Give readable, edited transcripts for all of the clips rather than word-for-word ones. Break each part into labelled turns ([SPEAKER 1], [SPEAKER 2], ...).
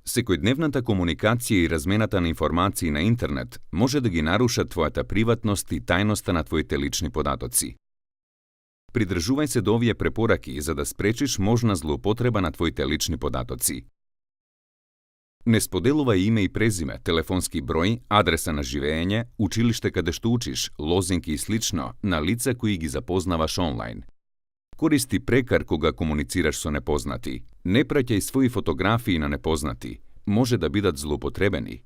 [SPEAKER 1] Секојдневната комуникација и размената на информации на интернет може да ги наруша твојата приватност и тајноста на твоите лични податоци. Придржувај се до овие препораки за да спречиш можна злоупотреба на твоите лични податоци. Не споделувај име и презиме, телефонски број, адреса на живеење, училиште каде што учиш, лозинки и слично на лица кои ги запознаваш онлайн. Користи прекар кога комуницираш со непознати. Не праќај своји фотографии на непознати. Може да бидат злоупотребени.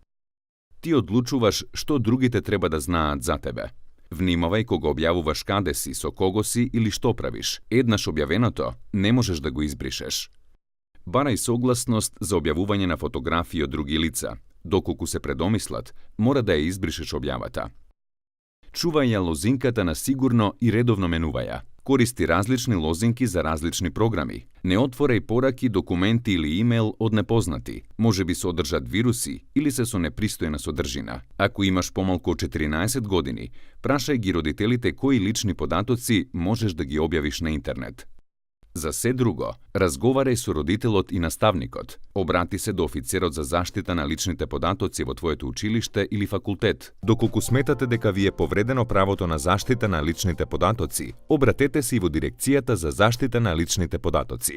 [SPEAKER 1] Ти одлучуваш што другите треба да знаат за тебе. Внимавај кога објавуваш каде си, со кого си или што правиш. Еднаш објавеното не можеш да го избришеш. Барај согласност за објавување на фотографии од други лица. Доколку се предомислат, мора да ја избришеш објавата. Чувај ја лозинката на сигурно и редовно менувај ја. Користи различни лозинки за различни програми. Не отворај пораки, документи или имейл од непознати. Може би содржат вируси или се со непристојна содржина. Ако имаш помалку од 14 години, прашај ги родителите кои лични податоци можеш да ги објавиш на интернет. За се друго, разговарај со родителот и наставникот. Обрати се до офицерот за заштита на личните податоци во твоето училиште или факултет.
[SPEAKER 2] Доколку сметате дека ви е повредено правото на заштита на личните податоци, обратете се и во Дирекцијата за заштита на личните податоци.